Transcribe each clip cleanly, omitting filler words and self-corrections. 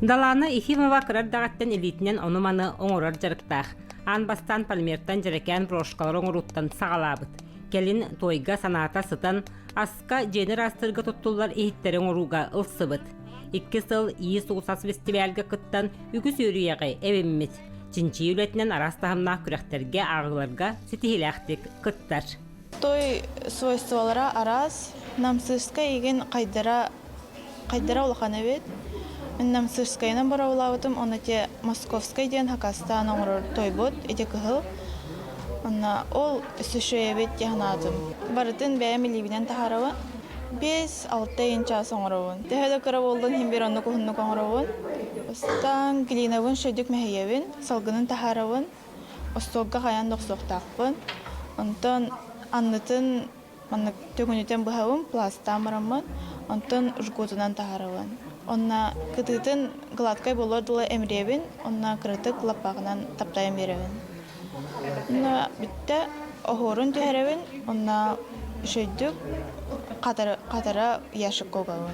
Далаана Ефимова кыра эрдэҕиттэн илиитинэн ону-маны оҥорор дьарыктаах. Аан бастаан полимертан дьэрэкээн брошкалары оҥорууттан саҕалаабыт. Кэлин туойга санаата сытан, аска дьиэни ыраастыырга туттуллар иһиттэри оҥорууга ылсыбыт. Икки сыл иис-уус фестивальга кыттан үгүс үөрүйэҕи эбиммит. Чинчийии үлэтинэн араас таһымнаах күрэхтэргэ, ааҕыыларга ситиһиилээхтик кыттар. Той свойстволара араас. Намсыырскай игин хайдара хайдара улахан эбит. Мин Намсыырскайынан боруобалаабытым, онно ити Московскай диэн хакастаан оҥорор тойбут, ити кыһыл. Онно ол өссө эбит дии санаатым. Барытын бэйэм илиибинэн таһаарабын. 5-6 ыйын чаас оҥоробун. Төһө да кыра буоллун иһин биир оннук уһуннук оҥоробун. Бастаан глинабын шөдүк мэһийэбин, салгынын таһаарабын. Остуолга хайаан да охсуохтаахпын. Онтон аннытын маннык төҥүнүтэн быһабын, пластаан бараммын, онтон жгутунан таһаарабын. Онно кытыытын гладкай буолуор дылы эмириэбин, онно кыратык лаппаахынан таптайан биэрэбин. Онно бүттэ, оһуорун түһэрэбин, онно үчүгэйдик хатара, хатара ящикка угабын.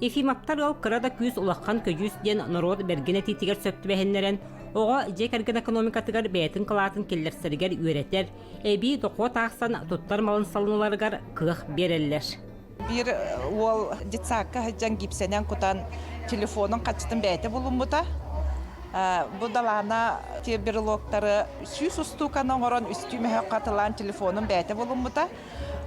Ефимовтар ыал кыра да күүс улахан көдьүүс диэн норуот бэргэн этиитигэр сөп түбэһиннэрэн, оҕо дьиэ кэргэн экономикатыгар бэйэтин кылаатын киллэрсэригэр үөрэтэр, эбии дохуот аахсан туттар малын салыналарыгар кыах биэрэллэр. Биир уол детсадка сылдьан гипсэнэн кутан телефонун хаччытын бэйэтэ булуммута. Бу далаана брелоктары 100 устууканы оҥорон үстүү мөһөх хатылаан телефонун бэйэтэ булуммута.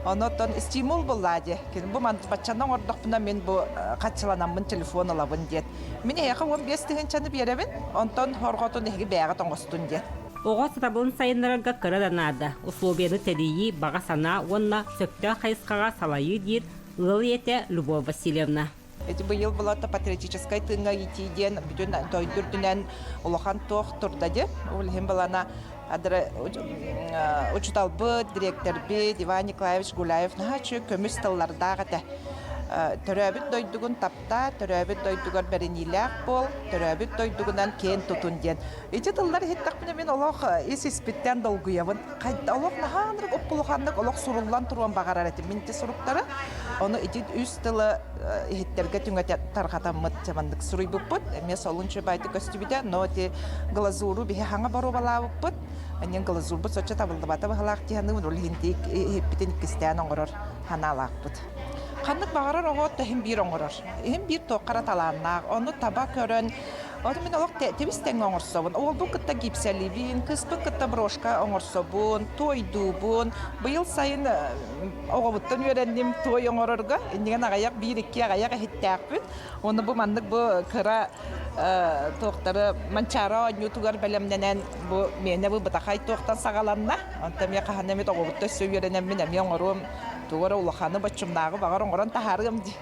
Онон стимул буллаа дии. Бу баччаны оҥордохпуна мин бу хаччыланаммын телефон ылабын диэт. Мин эһиэхэ 15 тыһыынчаны биэрэбин, онтон хорҕотун эһиги бэйэҕит оҥостун диэт. Оҕо сатабылын сайыннарарга кыра да наада. Условияны тэрийии, баҕа санаа уонна сөптөөх хайысхаҕа салайыы диир ыал ийэтэ Любовь Васильевна. Ити быйыл булата патриотическай тыыҥҥа иитии диэн бүтүн дойду үрдүнэн улахан туох турда диэн. Ол иһин балана адра учуталбыт, дириэктэрбит Иван Николаевич Гуляев наһаа үчүгэй көмүс тыллардаах этэ. Төрөөбүт дойдугун таптаа, төрөөбүт дойдугар бэриниилээх буол, төрөөбүт дойдугунан киэн тутун диэн. Ити тыллар иһиттэхпинэ мин олох ис-испиттэн долгуйабын. Олох наһаа ынырык уккулуханнык олох суруллан туруон баҕарар этим мин ити суруктары. Ону ити үс тылы иһиттэргэ түҥэтэ тарҕатаммыт маннык суруйбуппут. Эмиэ солун чөбайтык көстүбүтэ. Но ити глазуру биһи хаҥа боруобалаабыппыт. Анньан глазурбут соччо табыллыбата быһалаах дии саныыбын. Ол иһин иһиппитин иккистээн оҥорор санаалаахпыт. Ханнык баҕарар оҕо иһин биир оҥорор. Иһин биир туохха эрэ талааннаах. Ону таба көрөн Ону мин олох тэбис тэҥҥэ оҥорсобун. Уолбун кытта гипсэлиибин, кыыспын кытта брошка оҥорсобун, туойдуубун. Быйыл сайын оҕобуттан үөрэнним туой оҥорорго. Иннигэн аҕыйах биир-икки аҕыйах иһиттээхпин. Уонна бу маннык бу кыра туохтары Манчаары оонньуутугар бэлэмнэнэн бу миэнэ бу бытахай туохтан саҕаланна. Онтон эмиэ хаһан эмит оҕобуттан өссө үөрэнэммин эмиэ оҥоруом тугу эрэ улаханы боччумнааҕы баҕар оҥорон таһаарыам дии.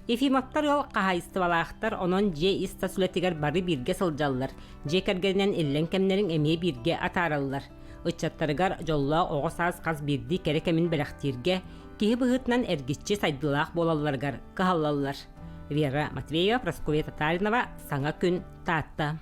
Ефимовтар ыал хаһаайыстыбалаахтар, онон дьиэ ис-тас үлэтигэр бары бииргэ сылдьаллар, дьиэ кэргэнинэн иллэҥ кэмнэрин эмиэ бииргэ атаараллар. Ыччаттарыгар дьоллоох оҕо саас хас биирдии кэрэ кэмин бэлэхтииргэ, киһи быһыытынан эргиччи сайдыылаах буолалларыгар кыһаллаллар. Вера Матвеева, Прасковья Татаринова, Саҥа күн, Таатта.